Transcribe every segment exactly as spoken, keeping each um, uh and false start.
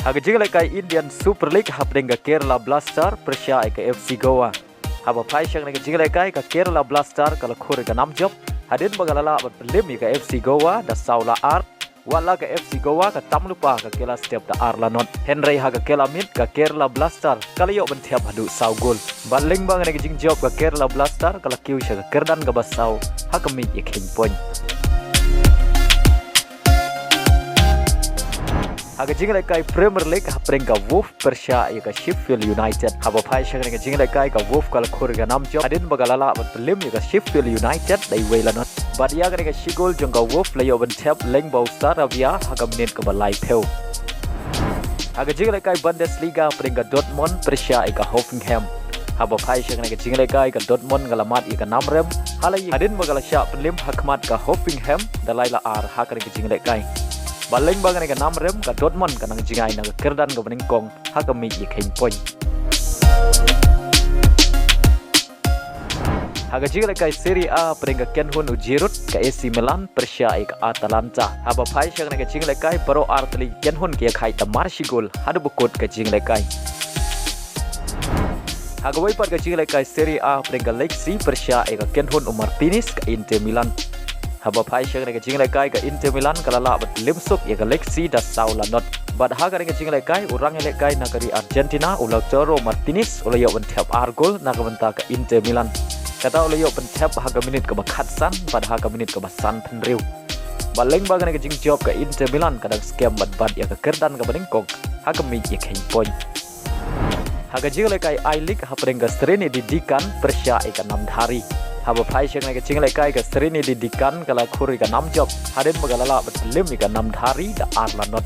Ha ka jinglehkai Indian Super League hapdeng ka Kerala Blaster pyrshah ïa ka F C Goa. Haba phai sha kane ka jinglehkai ka Kerala Blaster ka la khur ïa ka nam jop hadien ba ka la lah ban pynliem ïa ka F C Goa da saw la ar. Wat la ka F C Goa ka tam lypa ha ka kela step da ar la not. Hynrei ha ka kela miet ka Kerala Blaster ka la ïoh ban thep haduh saw gol. Bad lyngba kane ka jingjop ka Kerala Blaster ka la kiew sha ka kyrdan kaba saw ha ka miej ïa kheiñ point. Ha ka jinglehkai Premier League hapdeng ka Wolves pyrshah ïa ka Sheffield United. Haba phai sha kane ka jinglehkai ka Wolves ka la khur ïa ka nam jop hadien ba ka la lah ban pynliem ïa ka Sheffield United da iwei la not. Bad ïa kane ka shi gol jong ka Wolves la ïoh ban thep lyngba u Sarabia ha ka minit kaba laiphew. Ha ka jinglehkai Bundesliga hapdeng ka Dortmund pyrshah ïa ka Hoffenheim. Haba phai sha kane ka jinglehkai ka Dortmund ka la mad ïa ka nam rem ha la ïing hadien ba ka la shah pynliem ha khmat ka Hoffenheim da lai la ar ha kane ka jinglehkai. Bad lyngba kane ka nam rem ka Dortmund ka nang jngai na ka kyrdan kaba nyngkong ha ka miej ïa kheiñ point. Ha ka jinglehkai Serie A hapdeng ka kynhun u Giroud ka A C Milan pyrshah ïa ka Atalanta. Haba phai sha kane ka jinglehkai baroh ar tylli ki kynhun ki ïakhaid da mar shi gol haduh ba kut ka jinglehkai. Ha kawei pat ka jinglehkai Serie A hapdeng ka Lecce pyrshah ïa ka kynhun u Martinez ka Inter Milan. Haba phai sha kane ka jinglehkai ka Inter Milan ka la lah ban pynliem suk ïa ka Lecce da saw la not. Bad ha kane ka jinglehkai u rangïalehkai na ka ri Argentina u Lautaro Martinez u la ïoh ban thep ar gol na ka bynta ka Inter Milan. Kata u la ïoh ban thep ha ka minit kaba khatsan bad ha ka minit kaba sanphew hynriew. Bad lyngba kane ka jingjop ka Inter Milan ka dang skhem ban bat ïa ka kyrdan kaba nyngkong ha ka miej ïa kheiñ point. Ha ka jinglehkai I-League hapdeng ka Serenity Dekan pyrshah ïa ka Namdhari. Haba phai sha kane ka jinglehkai ka Serenity Dekan ka la khur ïa ka nam jop hadien ba ka la lah ban pynliem ïa ka Namdhari da ar la not.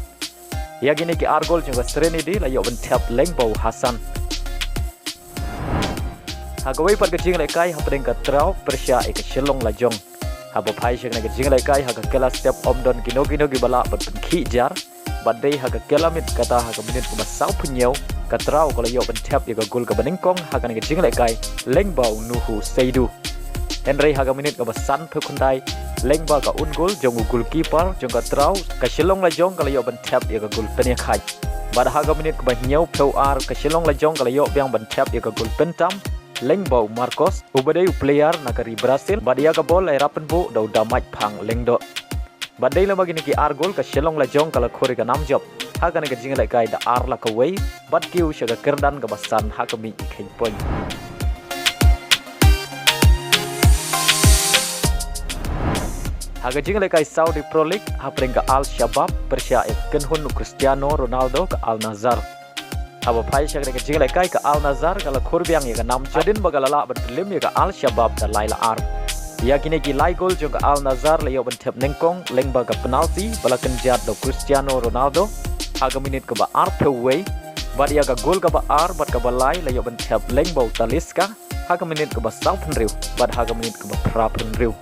Ïa kine ki ar gol jong ka Serenity la ïoh ban thep lyngba u Hassan. Ha kawei pat ka jinglehkai hapdeng ka Traw pyrshah ïa ka Shillong Lajong. Haba phai sha kane ka jinglehkai ha ka kela step ym don kino kino kiba lah ban pynkhih jar. Bad dei ha ka kela miet kata ha ka minit kaba sawphew hynñiew ka Traw ka la ïoh ban thep ïa ka gol kaba nyngkong ha kane ka jinglehkai lyngba u Nuhu Seidu. Hynrei ha ka minit kaba sanphew khyndai lyngba ka own goal jong u goalkeeper jong ka Traw ka Shillong Lajong ka la ïoh ban thep ïa ka gol pynïakhaid. Bad ha ka minit kaba hynñiewphew ar ka Shillong Lajong ka la ïoh biang ban thep ïa ka gol pyntam lyngba u Marcos uba dei u player na ka ri Brazil bad ïa ka bol la ïarap pynbuh da u Damaid Phang Lyngdoh. Bad dei lyngba kine ki ar gol ka Shillong Lajong ka la khur ïa ka nam jop ha kane ka jinglehkai da ar la kawei bad kiew sha ka kyrdan kaba san ha ka miej ïa kheiñ point. Ha ka jinglehkai Saudi Pro League hapdeng ka Al Shabab pyrshah ïa ka kynhun u Cristiano Ronaldo ka Al Nassr. Haba phai sha kane ka jinglehkai ka Al Nassr ka la khur biang ïa ka nam jop hadien ba ka la lah ban pynliem ïa ka Al Shabab da lai la ar. Ïa kine ki lai gol jong ka Al Nassr la ïoh ban thep nyngkong lyngba ka penalti ba la kynjat da u Cristiano Ronaldo ha ka minit kaba arphew wei. Bad ïa ka gol kaba ar bad kaba lai la ïoh ban thep lyngba u Talisca ha ka minit kaba sawphew hynriew bad ha ka minit kaba phraphew hynriew.